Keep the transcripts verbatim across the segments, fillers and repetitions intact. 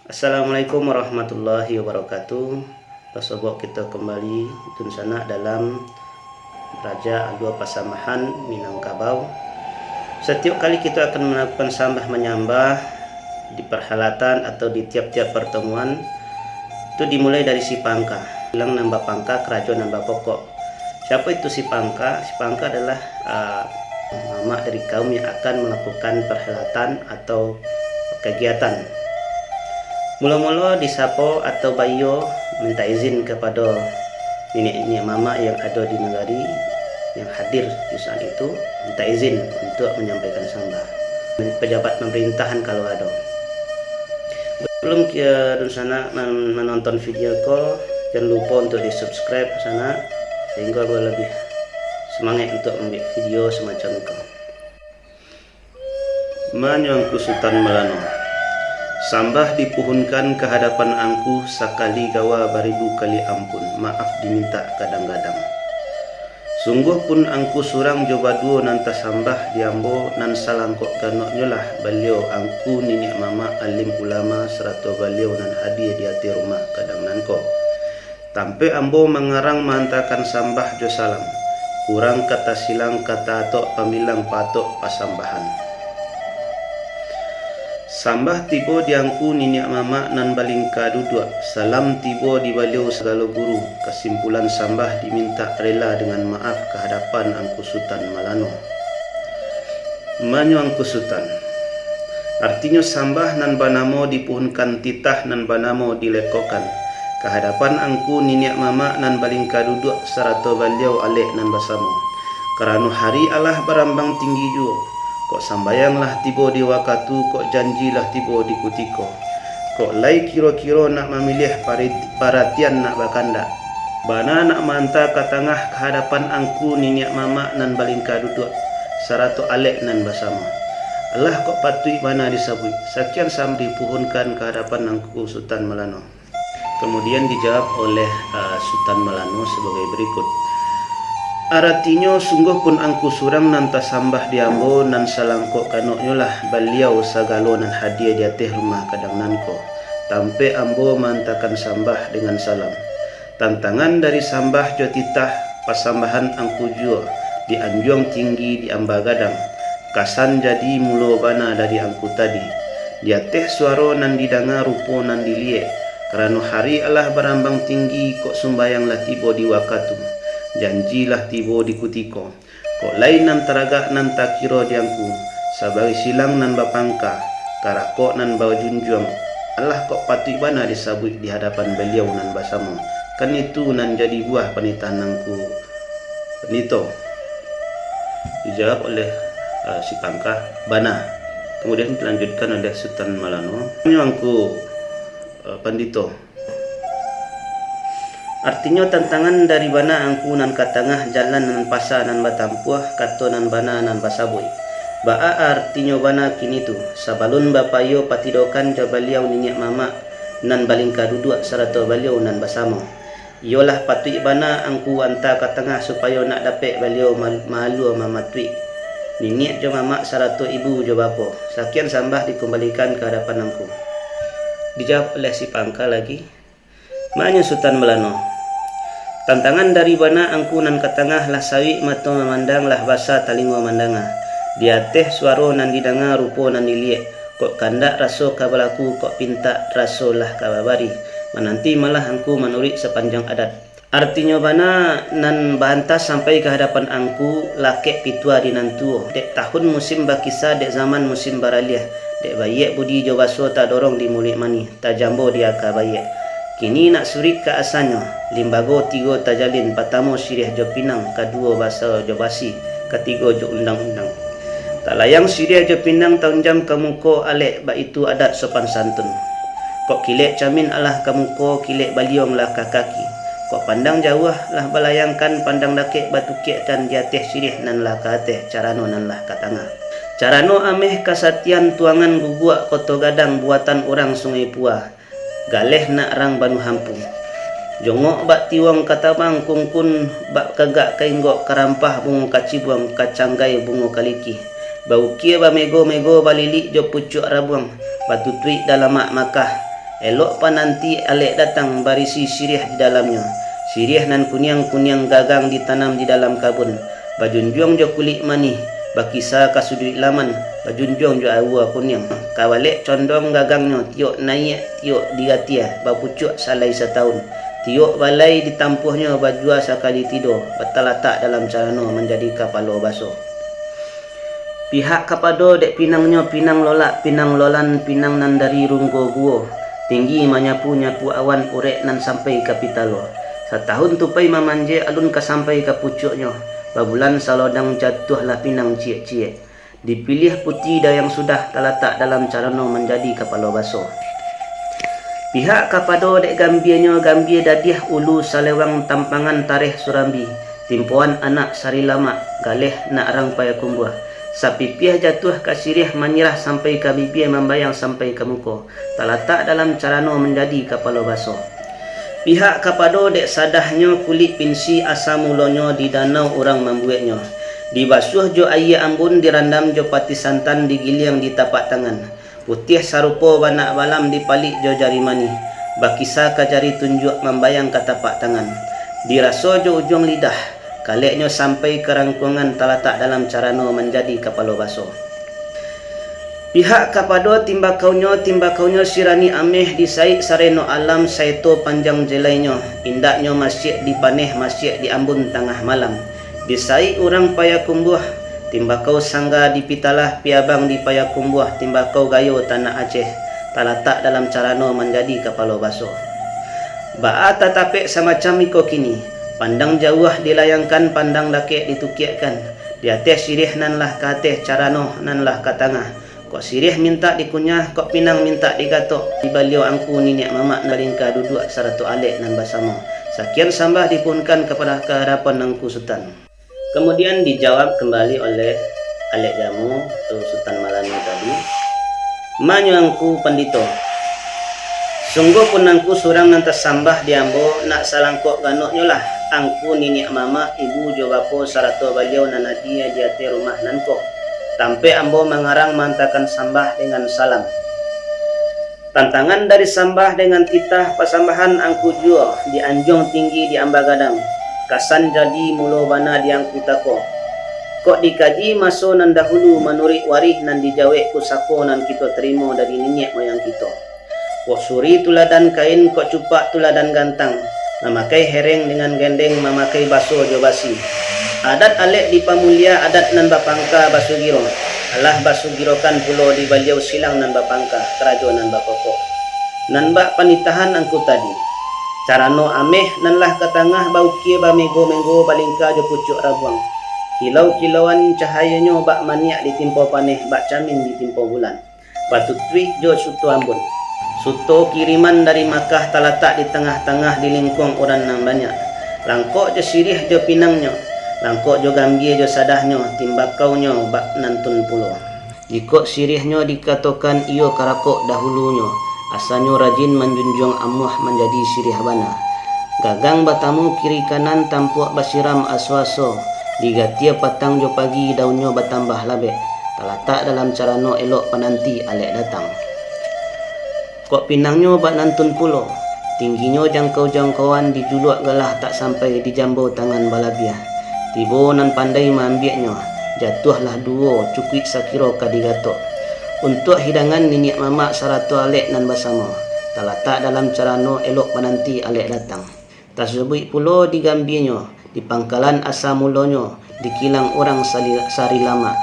Assalamualaikum warahmatullahi wabarakatuh. Basobok kito kambali, dunsanak, dalam Raja Alua Pasambahan Minangkabau. Satiok kali kito akan malakukan sambah manyambah di parhalatan atau di tiap-tiap partamuan, tu dimulai dari si pangka. Silang nan bapangka, karajo nan bapokok. Siapo itu si pangka? Si pangka adalah, ah, mamak dari kaum yang akan malakukan parhalatan atau kagiatan. Mulo-mulo disapo atau baiyo minta izin kapado niniak-niniak mamak yang ado di nagari yang hadir di saat itu, minta izin untuak manyampaikan sambah. Pajabat pamarintahan kalau ado. Sabalum ki-, dunsanak man-, manonton video ko, jan lupo untuak di-subscribe, sanak, sahinggo labiah sumangaik untuak mambuek video samacam ko. Manyuangku Sutan Malano. Sambah dipuhunkan ka hadapan angku, sakali gawa baribu kali ampun, maaf dimintak gadang-gadang. Sungguah pun angku surang jo baduo nan tasambah di ambo, nan salangkok ganoknyo lah baliau angku niniak mamak alim ulama sarato baliau nan hadia di ateh rumah gadang nan ko. Tampek ambo mangarang maantakan sambah jo salam, kurang kata silang kata atok pambilang patok pasambahan. Sambah tibo di angku niniak mamak nan balingka duduak, salam tibo di baliau sagalo guru, kasimpulan sambah dimintak rela dengan maaf ka hadapan angku Sutan Malano. Manyuangku Sutan. Artinyo sambah nan banamo dipuhunkan, titah nan banamo dilekokan. Ka hadapan angku niniak mamak nan balingka duduak sarato baliau alek nan basamo. Karano hari alah barambang tinggi juo. Kok sambayang lah tibo di wakatu, kok janji lah tibo di kutiko. Kok lai kiro-kiro nak mamiliah pari-, paratian nak bakandak. Bana nak maanta ka tangah ka hadapan angku niniak mamak nan balingka duduak, sarato alek nan basamo. Alah kok patuik bana disabuik, sakian sambah dipuhunkan ka hadapan angku Sutan Malano. Kamudian dijawab oleh, ah, Sutan Malano sabagai barikut. Aratinyo, sungguah pun angku surang nan tasambah di ambo, nan salangkok ganoknyo lah baliau sagalo nan hadia di ateh rumah gadang nan ko. Tampek ambo maantakan sambah dengan salam. Tantangan dari sambah jo titah, pasambahan angku juo, di anjuang tinggi di amba gadang. Kasan jadi mulo bana dari angku tadi. Di ateh suaro nan didanga, rupo nan diliek. Karano hari alah barambang tinggi, kok sumbayang lah tibo di wakatu. Janji lah tibo di kutiko. Kok lai nan taragak nan takiro di angku, sabagai silang nan bapangka, karakok nan bajunjuang, alah kok patuik bana disabuik di hadapan baliau nan basamo. Kan itu nan jadi buah panitahan angku, Pandito. Dijawab oleh, eh, si pangka, bana. Kamudian dilanjutkan oleh Sutan Malano. Angku, eh, Pandito. Artinyo, tantangan dari bana angku nan ka tangah, jalan nan pasa nan batampuah, kato nan bana nan basabuik. Baa artinyo bana kini tu, sabalun bapaiyo patidokan jo baliau niniak mamak nan balingka duduak sarato baliau nan basamo. Iyolah patuik bana angku anta ka tangah supayo nak dapek baliau ma-, maalua mamatuik niniak jo mamak sarato ibu jo bapo. Sakian sambah dikumbalikan ka hadapan angku. Dijawab oleh si pangka lagi, Manyusutan Malano. Tantangan dari bana angku nan ka tangah, lah sawik mato mamandang, lah basa talingo mandanga. Di ateh suaro nan didanga, rupo nan diliek. Kok kandak raso ka balaku, kok pintak raso lah ka babari. Mananti malah angku manuruik sapanjang adat. Artinyo bana nan baantas sampai ka hadapan angku, lakek pitua di nan tuo. Dek tahun musim bakisa, dek zaman musim baraliah. Dek baiak budi jo baso tadorong di muluik manih. Tajambo di aka baiak. Kini nak surik ka asanyo, limbago tigo tajalin, patamo siriah jo pinang, kaduo baso jo basi, katigo jo undang-undang. Talayang siriah jo pinang taunjam ka muko alek, baitu adat sopan santun. Kok kilek camin alah ka muko, kilek baliong lah ka kaki. Kok pandang jauah lah balayangkan, pandang dakek batukekkan, di ateh siriah nan lah ka ateh, carano nan lah ka tangah. Carano ameh kasatian tuangan guguak Koto Gadang buatan urang Sungai Pua, galeh nak rang Banu Hampu. Jongok bak tiwong katabang kungkun, bak kagak kainggok karampah bungo kacibuang, kacanggai bungo kalikih. Baukia bamego-mego balilik jo pucuak rabuang, batutuik dalamak Makah, Elok pananti alek datang barisi siriah di dalamnyo. Siriah nan kuniang-kuniang gagang ditanam di dalam kabun, bajunjuang jo kulik manih, bakisa ka suduik laman, bajunjuang jo aua kuniang. Kabalek condong gagangnyo, tiok naiak, tiok digatia, bapucuak salai satahun. Tiok balai ditampuahnyo bajua sakali tido, batalatak dalam carano manjadi kapalo baso. Pihak kapado dek pinangnyo, pinang lolak, pinang lolan, pinang nan dari runggo guo, tinggi manyapu-nyapu awan urek nan sampai ka pitalo. Satahun tupai mamanjek alun ka sampai ka pucuaknyo, babulan salodang jatuahlah pinang ciek-ciek. Dipiliah puti dayang sudah talatak dalam carano manjadi kapalo baso. Pihak kapado dek gambianyo, gambia dadiah ulu salewang tampangan tareh surambi, timpoan anak sari lamak, galeh nak rang payakumbuah. Sapipiah jatuah ka siriah manyirah sampai ka bibia mambayang sampai ka muko, talatak dalam carano manjadi kapalo baso. Pihak kapado dek sadahnyo kulik pinsi asa mulonyo di danau urang mambueknyo, dibasuah jo aia ambun dirandam jo pati santan digiliang di tapak tangan. Putiah sarupo banak balam dipalik jo jari manih, bakisa ka jari tunjuak mambayang ka tapak tangan. Diraso jo ujuang lidah, kaleknyo sampai ka rangkuangan talatak dalam carano manjadi kapalo baso. Pihak kapado timbakaunyo, timbakaunyo sirani ameh disaik sareno alam saeto panjang jelainyo, indaknyo masiak dipaneh masiak di ambun tangah malam. Disaik urang payakumbuah, timbakau sangga dipitalah piabang di payakumbuah timbakau gayo tanah Aceh, talatak dalam carano manjadi kapalo baso. Baa tatapek samacam iko kini, pandang jauah dilayangkan, pandang dakek ditukiakkan, di ateh siriah nan lah ka ateh, carano nan lah ka tangah, kok siriah mintak dikunyah, kok pinang mintak digatok, di baliau angku niniak mamak nan lingka duduak sarato alek nan basamo. Sakian sambah dipuhunkan kapado kahadapan angku Sutan. Kamudian dijawab kambali oleh alek jamu tu Sutan Malani tadi, "Ma nyo angku pandito, sungguahpun angku surang nan tasambah di ambo, nak salangkok ganoknyo lah angku niniak mamak, ibu jo bapo sarato baliau nan adia di ateh rumah nan ko, tampek ambo mangarang maantakan sambah dengan salam. Tantangan dari sambah dengan titah pasambahan angku juo di anjuang tinggi di amba gadang, kasan jadi mulo bana di angku tako. Kok dikaji maso nan dahulu manuruik warih nan dijawek pusako nan kito tarimo dari niniak moyang kito. Kok suri tuladan kain, kok cupak tuladan gantang, mamakai hereng dengan gendeng, mamakai baso jo basi. Adat alek dipamulia, adat nan bapangka basugiro, alah basugirokan pulo di baliau silang nan bapangka, karajo nan bapokok, nan bak panitahan angku tadi. Carano ameh nan lah ka tangah baukia bamenggo-menggo balingka jo pucuak rabuang. Kilau-kilauan cahayonyo bak maniak ditimpo paneh, bak camin ditimpo bulan. Batutuik jo suto ambun. Suto kiriman dari Makkah talatak di tangah-tangah di lingkuang urang nan banyak. Langkok jo siriah jo pinangnyo, langkok jo gambia jo sadahnyo, timbakaunyo bak nantun pulo. Jikok siriahnyo dikatokan iyo karakok dahulunyo, asanyo rajin manjunjuang amuah manjadi siriah bana. Gagang batamu kiri kanan tampuak basiram aso-aso, digatia patang jo pagi daunnyo batambah labek, talatak dalam carano elok pananti alek datang. Kok pinangnyo bak nantun pulo, tingginyo jangkau-jangkauan dijuluak galah tak sampai dijambau tangan balabiah. Tibo nan pandai maambiaknyo, jatuahlah duo cukuik sakiro ka digatok. Untuak hidangan niniak mamak sarato alek nan basamo, talatak dalam carano elok pananti alek datang. Tasabuik pulo di gambianyo, di pangkalan asa mulonyo, di kilang urang sali-, sari lamak,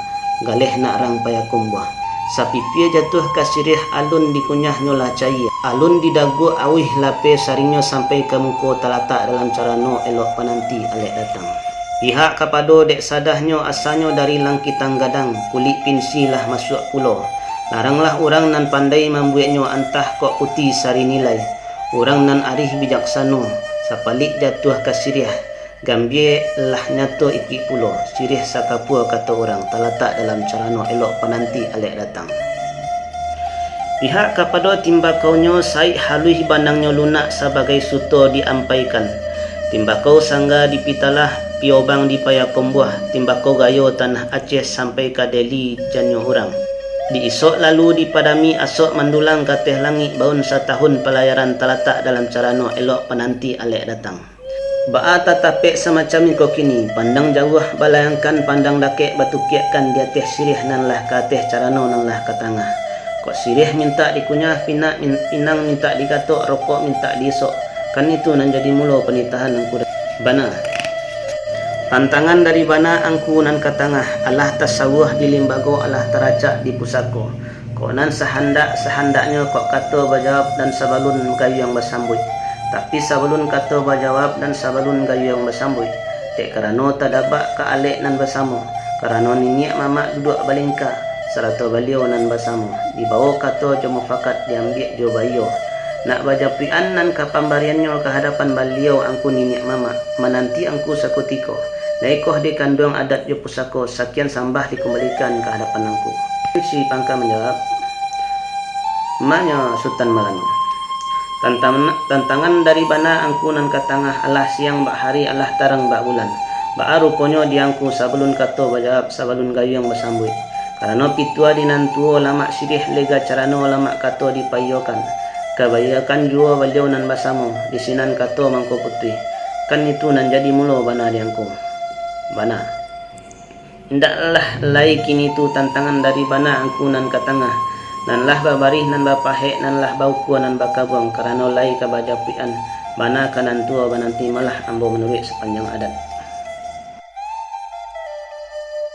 galeh nak rang payakumbuah. Sapipia jatuah ka siriah alun dikunyahnyo lah caia, alun didaguak auih lapeh saringnyo sampai ka muko talatak dalam carano elok pananti alek datang. Pihak kapado dek sadahnyo asanyo dari langkitang gadang, kulik pinsi lah masuak pulo. Laranglah urang nan pandai mambueknyo antah kok puti sari nilai, urang nan arih bijaksano, sapalik jatuah ka siriah, gambia lah nyato ikuik pulo, siriah sakapua kato urang talatak dalam carano elok pananti alek datang. Pihak kapado timbakaunyo saik haluih banangnyo lunak sabagai suto diampaikan. Timbakau sangga di Pitalah, piobang di Payakumbuah, timbakau gayo tanah Aceh sampai ka Deli janyo urang. Di isok lalu dipadami asok mandulang ka ateh langik baun satahun palayaran talatak dalam carano elok pananti alek datang. Baa tatapek samacam iko kini, pandang jauah balayangkan, pandang dakek batukiakkan di ateh siriah nan lah ka ateh carano nan lah ka tangah. Kok siriah mintak dikunyah, pinak min-, pinang mintak digatok, rokok mintak diisok, kan itu nan jadi mulo panitahan angku da-, bana. Tantangan dari bana angku nan ka tangah, alah tasawuah di limbago, alah taracak di pusako. Kok nan sahandak-sahandaknyo kok kato bajawab dan sabalun gayuang basambuik. Tapi sabalun kato bajawab dan sabalun gayuang basambuik, dek karano tadabak ka alek nan basamo, karano niniak mamak duduak balingka, sarato baliau nan basamo, dibawo kato jo mufakat diambiak jo baiyo. Nak bajapuikan nan ka pambariannyo ka hadapan baliau angku niniak mamak, mananti angku sakutiko. Laikoh dikanduang adat jo pusako, sakian sambah dikumbalikan ka hadapan angku. Si Pangka manjawab, manyo Sutan Malano. Tantam-, tantangan dari bana angku nan ka tangah, alah siang bak hari, alah tarang bak bulan. Baa ruponyo di angku sabalun kato bajawab, sabalun gayuang basambuik. Karano pitua di nan tuo lamak siriah lega carano lamak kato dipaiyokan. Ka baiyokan juo baliau nan basamo, di sinan kato mangko putuih. Kan itu nan jadi mulo bana di angku. Bana. Indaklah lai kini tu tantangan dari bana angku nan ka tangah, nan lah babarih, nan bapahek, nan lah baukua, nan bakabuang, karano lai ka bajapuikan bana ka nan tuo bananti, malah ambo manuruik sapanjang adat.